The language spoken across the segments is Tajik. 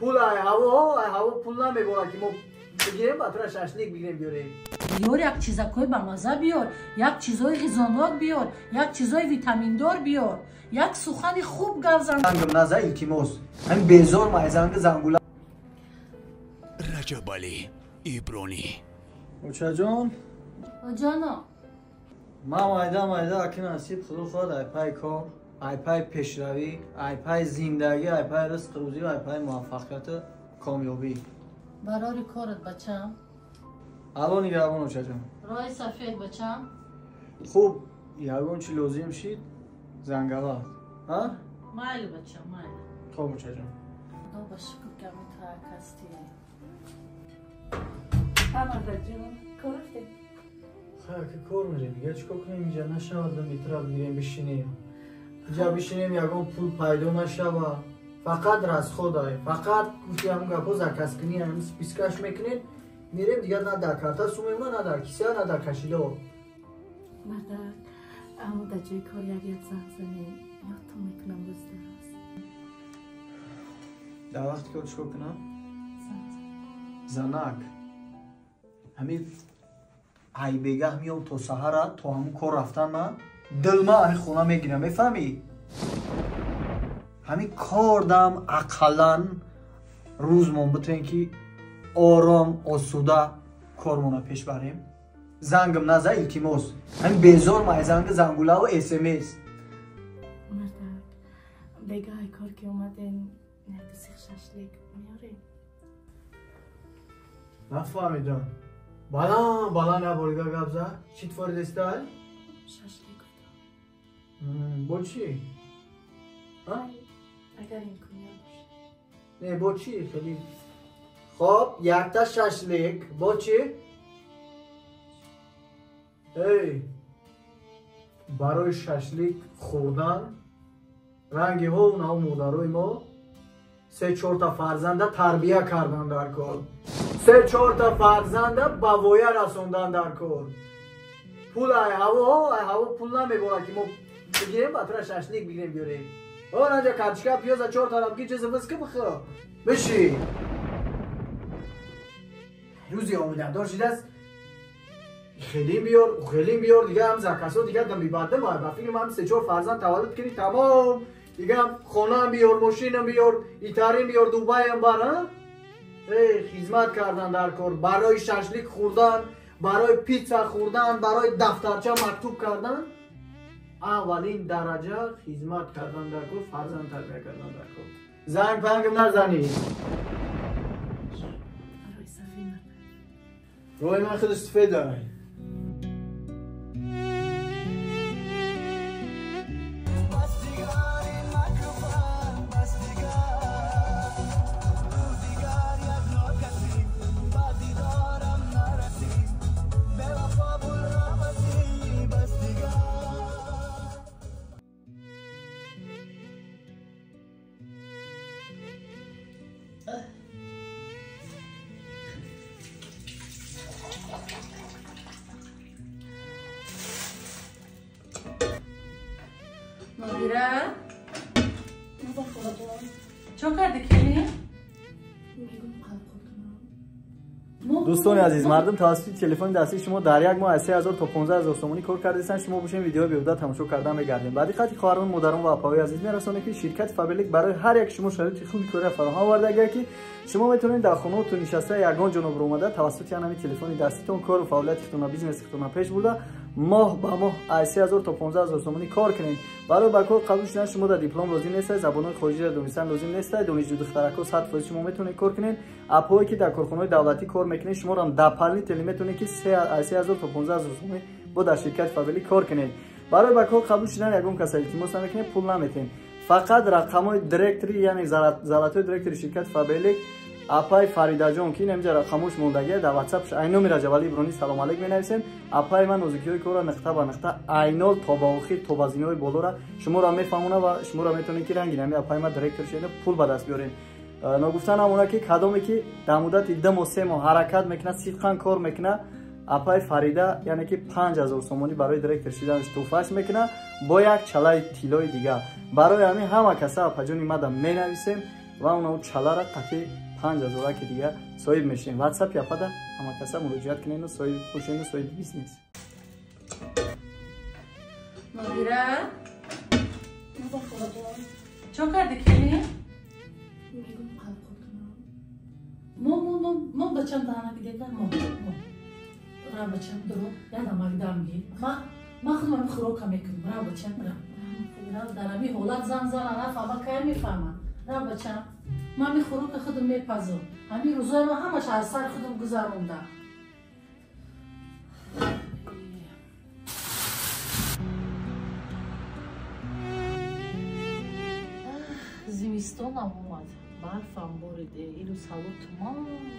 Пул ай ҳаво, ай ҳаво пул намебора ки мо бигирем, ба тура шашлик бигирем биёрем. Биёр як чизакҳои бамаза биёр, як чизҳои ғизонок биёр, як чизҳои витаминдор биёр, як сухани хуб гап зан. Зангам наза илтимос. Ҳамин безор ма занги зангула. Раҷабалӣ Ибронӣ. Очаҷон? Оҷоно. Ман майда майда аки насиб худо хоҳад ай пай кор, ай пай пешравӣ, ай пай зиндагӣ, ай пай ризқ рӯзӣ, ай пай муваффақияту комёбӣ. Барори корат бачам. Алло нигаҳбон очаҷон. Роҳи сафед бачам. Хуб, ягон чи лозим шид зангалат. А? Майли бачам, майли. Хуб очаҷон. Худо ба шукр ки ами ту ак ҳастӣ. Амардаҷон, кор рафтем? Хайр, ки кор мерем. Дига чӣ кор кунем? Инҷа нашавад метра бигирем бишинем. Инҷа бишинем ягон пул пайдо нашава. Фақат расходай. Фақат гуфти ҳамун гапҳо заказ кунӣ, ҳамин спискаш мекунед, мерем дига на дар карта сум мемона, на дар киса, на дар кашило. Мардак, аммо дар ҷои кор як як занг занем, ёдтон мекунам рӯз дар рӯз. Дар вақти кор чӣ кор кунам? Занак. Ҳамин ай бегаҳ меом то саҳара, то ҳамун кор рафтан ман дилма ҳамин хона мегирам, мефаҳмӣ? Ҳамин кордам ақаллан рӯзмон битавем ки ором, осуда кормона пеш барем. Зангам наза илтимос. Ҳамин безор ма занги зангулаву СМС. Мардак, бегаҳ ай кор ки омадем, як сих шашлик меорем. Нафаҳмидам. Баланд баланд наборига гап зад. Чӣ твори дестай? Шашлик гуфтам. Бо чӣ? Агар имконият бошад. Не, бо чӣ? Хеле хоб, якта шашлик, бо чӣ? Эй, барои шашлик хӯрдан ранги ҳо наҳо модарои мо се-чорта фарзанда тарбия кардан дар кор. Се-чорта фарзанда ба воя расондан дар кор. Пул ай ҳаво, ай ҳаво пул намебора ки мо бигирем, ба тура шашлик бигирем биёрем. О, наҷа картишка, пиёза чор тараф ки чизе виски бихӯр. Биши. Рӯзи омидандор шидааст. Хелим биёр, хелим биёр, дига ҳам закасо дига дам бибадам, ба фикри ман се-чор фарзанд таваллуд кунӣ, тамом. Дига хонаам биёр, мошинам биёр, Итарим биёр, Дубайам бар, а? Эй, хизмат кардан дар кор, барои шашлик хӯрдан, барои питса хӯрдан, барои дафтарча мактуб кардан, аввалин дараҷа хизмат кардан дар кор, фарзанд тарбия кардан дар кор. Занг пангам назанӣ. Роҳи ман хеле сафед ай. Нодира? Чо карди келин? Дӯстони азиз, мардум тавассути телефони дастии шумо дар як моҳ аз 3000 то 15000 сомонӣ кор кардастанд. Шумо бошем видеои беҳуда тамошо карда мегардем. Ба диққати хоҳарон, модарон ва апаҳои азиз мерасонем ки ширкати Фаберлик барои ҳар як шумо шароити хуби кория фароҳам овардагия ки шумо метавонед дар хонаотон нишаста ягон ҷоноб омада тавассути ҳамин телефони даститон кору фаъолияти худтонро, бизнеси худтонро пеш бурда моҳ ба моҳ аз 3000 то 15000 сомонӣ кор кунед. Барои ба кор қабул шудан шумо дар диплом лозим нест, забонҳои хориҷиро донистан лозим нест, донишҷӯ духтаракҳо 100% шумо метавонед кор кунед. Апҳое ки дар корхонаҳои давлатӣ кор мекунед, шуморо ҳам дополнительно метавонед ки аз 3000 то 15000 сомонӣ бо дар ширкати Фаберлик кор кунед. Барои ба кор қабул шудан ягон каса илтимос намекунед, пул наметиҳед. Фақат рақамҳои директори, яъне золотои директори ширкати Фаберлик апай Фаридаҷон ки инҷа рақамош мондагия дар WhatsApp айноми Раҷабалӣ Ибронӣ салом алейк менависем. Апай ман нозукиҳои корро нуқта ба нуқта айнол то ба охир то ба зинаҳои болора шуморо мефаҳмона ва шуморо метавонед ки ранги нами апай ман директор шуда пул ба даст биёред. Ногуфта намона ки кадоме ки дар муддати 2 моҳ 3 моҳ ҳаракат мекунад, сидқан кор мекунад, апай Фарида яъне ки 5000 сомонӣ барои директор шиданаш туҳфаш мекунад бо як чалаи тиллои дигар. Барои ҳамин ҳама каса апаҷони мада менависем ва онао чалара қати 5000 ки дига соҳиб мешем. WhatsApp япада ҳама каса муроҷиат кунену соҳиб бошену соҳиби бизнес. Нодира? Чо карди кели? Мегум қалқот кунам. Мо бачам даҳана гидеда мо. Ра бачам дуро, я намак дам ги. Ма худам хӯрока мекунам. Ра бачам, ра. Ра дар ҳамин ҳолат зан зана нафаҳма, кай мефаҳма. Ра бачам. Ман ҳамин хӯрока худам мепазам. Ҳамин рӯзои ман ҳамаш аз сари худам гузаронда. Зимистонам омад, барфам бориде, ирӯз ҳаво туман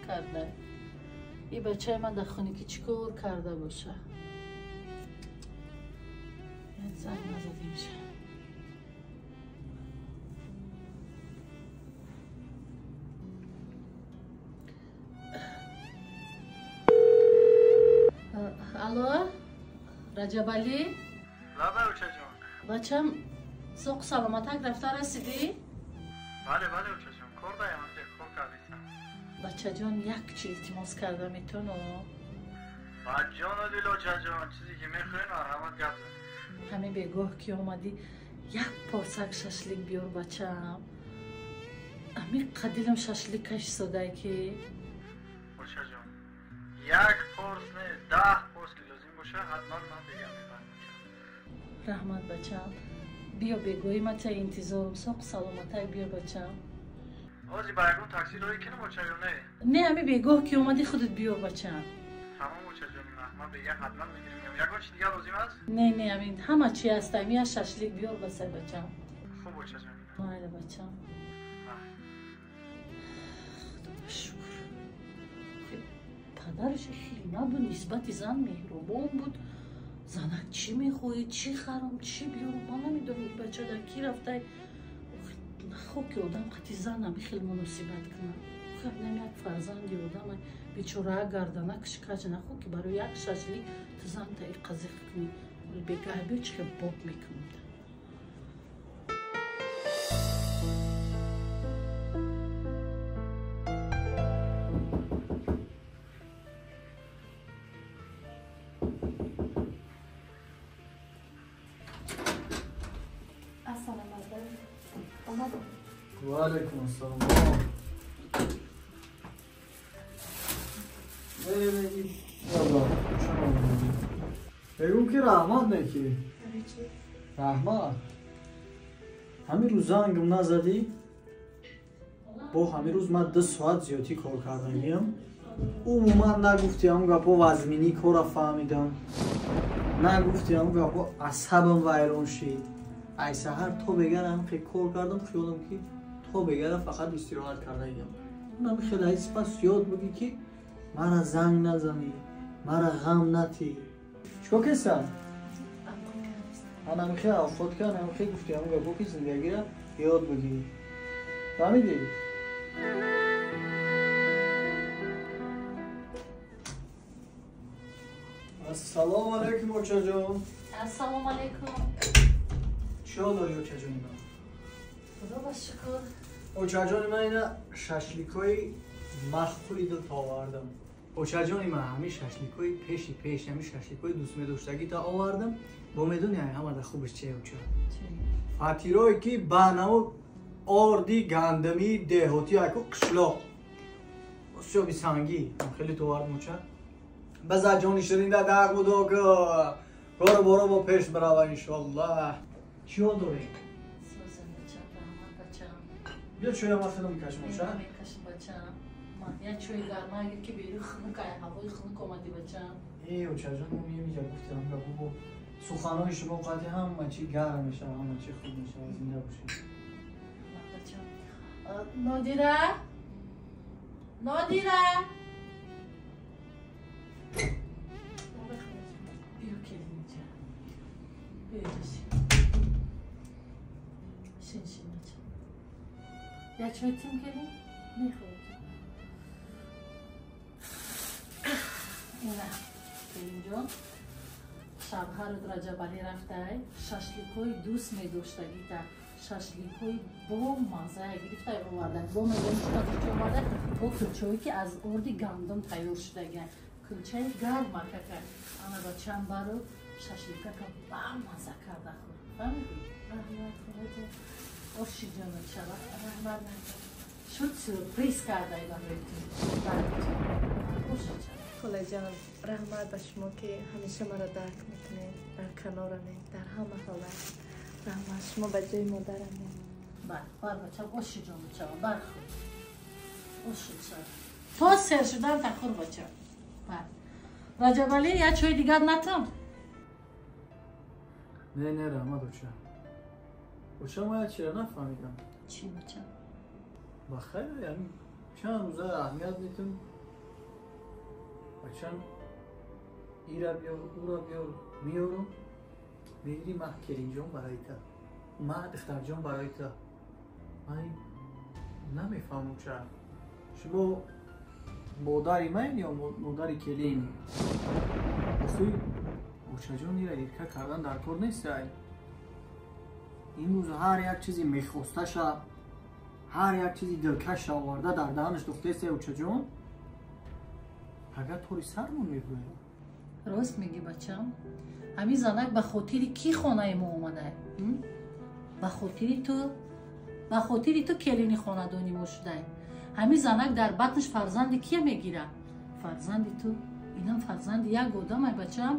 карда. И бачаи ман дар хоне ки чӣ кор карда боша? Як занг назадимша. Алло, Раҷабалӣ? Лаба, очаҷон. Бачам, соқ саломатак рафта расидӣ? Бале, бале, очаҷон, кор даям, анҷа кор кардисам. Бачаҷон, як чи илтимос карда метавонам? Баҷону дил, очаҷон, чизе ки мехоҳӣ марҳамат гап зан. Ҳамин бегоҳ ки омадӣ, як порсак шашлик биёр, бачам. Ҳамин қадилам шашлик кашисодай ки. Очаҷон, як порс не, 10 порс ки лозим боша, ҳатман ман бегам мебарам. Раҳмат, бачам. Биё бегоҳӣ, ман та интизорам. Соқ саломатай биё, бачам. Ҳозир ба ягон такси роҳӣ кунам, оча, ё не? Не, ҳамин бегоҳ ки омадӣ худат биёр, бачам. Тамом, очаҷони ман, ман бега ҳатман мегирам. Ягон чи дигар лозим аст? Не, не, ҳамин ҳама чи ҳаст, ҳамин як шашлик биёр басай, бачам. Хуб, очаҷони. Майли, бачам. Худо ба шукр. Падараш хеле набуд, нисбати зан меҳрубон буд. Занак чӣ мехоҳӣ, чӣ харам, чӣ биёрам, ман намедонам ин бача дар кӣ рафтай. Нахоҳ ки одам қати зан ҳами хел муносибат кунад. Ҳам як фарзанди одам бечора гарданакш каҷ, нахоҳ ки барои як шашлик ту занта и қазиқ кунӣ. Бегаҳ биё чӣ хел боб мекунам. Ва алайкум ассалом. Мегӯм ки раҳмат неки. Раҳмат. Ҳамин рӯз зангам назадӣ, бо ҳамин рӯз ман 2 соат зиёдтӣ кор кардагиам. Умуман нагуфти ҳамун гапо вазминӣ кора фаҳмидам. Нагуфти ҳамун гапо асабам вайрон шид. Ай саҳар то бегарам хе кор кардам, хиёлам ки то бегара фақат истироҳат кардагиам. Унам хеле ҳай сипас ёд буги ки мара занг назанӣ, мара ғам натӣ. Чикор кестам? Анам хе авқот ка, анам хе гуфти ҳамун гапо ки зиндагира ёд бугӣ. Фаҳмидӣ? Ассалому алайкум, очаҷон. Ассалому алайкум. Чӣ ҳол дорӣ, очаҷони ман? Худо ба шукр. Очаҷони ман, ина шашликҳои махқули дилта овардам. Очаҷони ман, ҳамин шашликҳои пеши пеш, ҳамин шашликҳои дӯстмедоштагита овардам. Бо медони ҳамада хубаш чие, оча? Фатирое ки ба наво орди гандамии деҳотӣ яку қишлоқ. Осиёби сангӣ хеле то овардам, оча. База ҷони ширинда дар будо ки кору боро бо пеш барава иншоаллоҳ. Чӣ ҳол дорӣ? Созам, бачам, раҳмат, бачам. Биё чоя ман хеле мекашам, оча. Мекашам, бачам. Ман як чои гарма агар ки беру хунук, ай ҳавои хунук омадӣ, бачам. Э, очаҷон, мо меем инҷа гуфтам гапо бо суханои шумо қати ҳама чи гарм мешава, ҳама чи хуб мешава, зинда бошед. Бачам. Нодира? Нодира? Биё келин инҷа. Биё инҷа шин. Шин, шин, бачам. Як чой тим келин? Мехоҳам. Ина, келинҷон. Шавҳарат Раҷабалӣ рафтай, шашликҳои дӯст медоштагита, Шашликҳои бо маззая гирифта оварда. Бо медонӣ чӣ қадр чӣ оварда? Бо кулчаҳое ки аз орди гандум тайёр шудагиан. Кулчаи гарм акака. Ана бачам баро шашликака ба мазза карда хӯр. Фаҳмидӣ? Раҳмат холаҷон. Оши ҷонат шава. Раҳмат. Шуд сюрприз кардай барои ту. Оши ҷон. Холаҷон, раҳмат ба шумо ки ҳамеша маро дарк мекунед, дар канорамед, дар ҳама ҳолат. Раҳмат, шумо ба ҷои модарамед. Бар, бар бачам, оши ҷонат шава, бар хӯр. Оши шава. То сер шудан та хӯр бачам. Бар. Раҷабалӣ, як чой дигар натам? Не, не, раҳмат оча. Оча, ма як чира нафаҳмидам. Чӣ бачам? Ба хайр, яъни чанд рӯза аҳамият метум. Бачам ира биёр, ура биёр, меёрум. Мегирӣ ма келинҷон барои та. Ма духтарҷон барои та. Ман намефаҳмам ча. Шумо модари ман ё модари келин? Осӯи очаҷон ира ирка кардан дар кор нест ай. Имрӯз ҳар як чизи мехосташа, ҳар як чизи дилкаша оварда дар даҳанаш духтест ай очаҷон. Агар тори сармон мебурем. Рост мегӣ бачам. Ҳамин занак ба хотири кӣ хонаи мо омадай? Ба хотири ту. Ба хотири ту келини хонадони мо шудай. Ҳамин занак дар батнаш фарзанди кия мегирад? Фарзанди ту. Инам фарзанди як одамай бачам.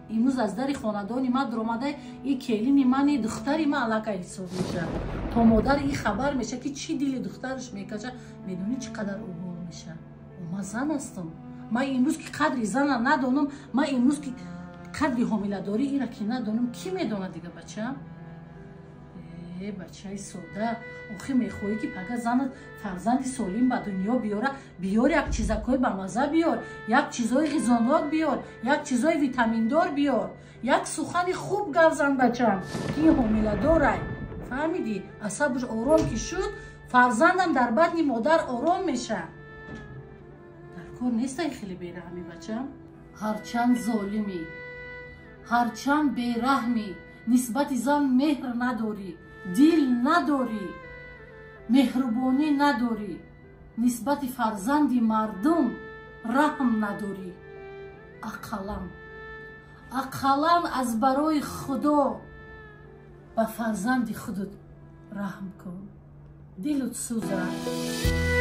Имрӯз аз дари хонадони ман дуромадай, и келини мани духтари ман аллакай ҳисоб мешавад. То модар и хабар мешавад ки чӣ дили духтараш мекашад, медонӣ чӣ қадар обор мешавад. Ман зан ҳастам. Ман имрӯз ки қадри зана надонам, ман имрӯз ки қадри ҳомиладорӣ ира ки надонам, кӣ медонад дига бачам? Э, бачаи сода, охи мехоҳӣ ки пага занат фарзанди солим ба дунё биёра, биёр як чизакҳои бамазза биёр, як чизҳои ғизонок биёр, як чизҳои витаминдор биёр, як сухани хуб гап зан бачам, ки ин ҳомиладорай. Фаҳмидӣ? Асабаш ором ки шуд, фарзандам дар батни модар ором мешавад. Дар кор нестай хеле бераҳмӣ бачам. Ҳарчанд золимӣ, ҳарчанд бераҳмӣ, нисбати зан меҳр надорӣ, дил надорӣ, меҳрубонӣ надорӣ, нисбати фарзанди мардум раҳм надорӣ. Ақаллан, ақаллан аз барои Худо ба фарзанди худат раҳм кун. Дилут сӯзад.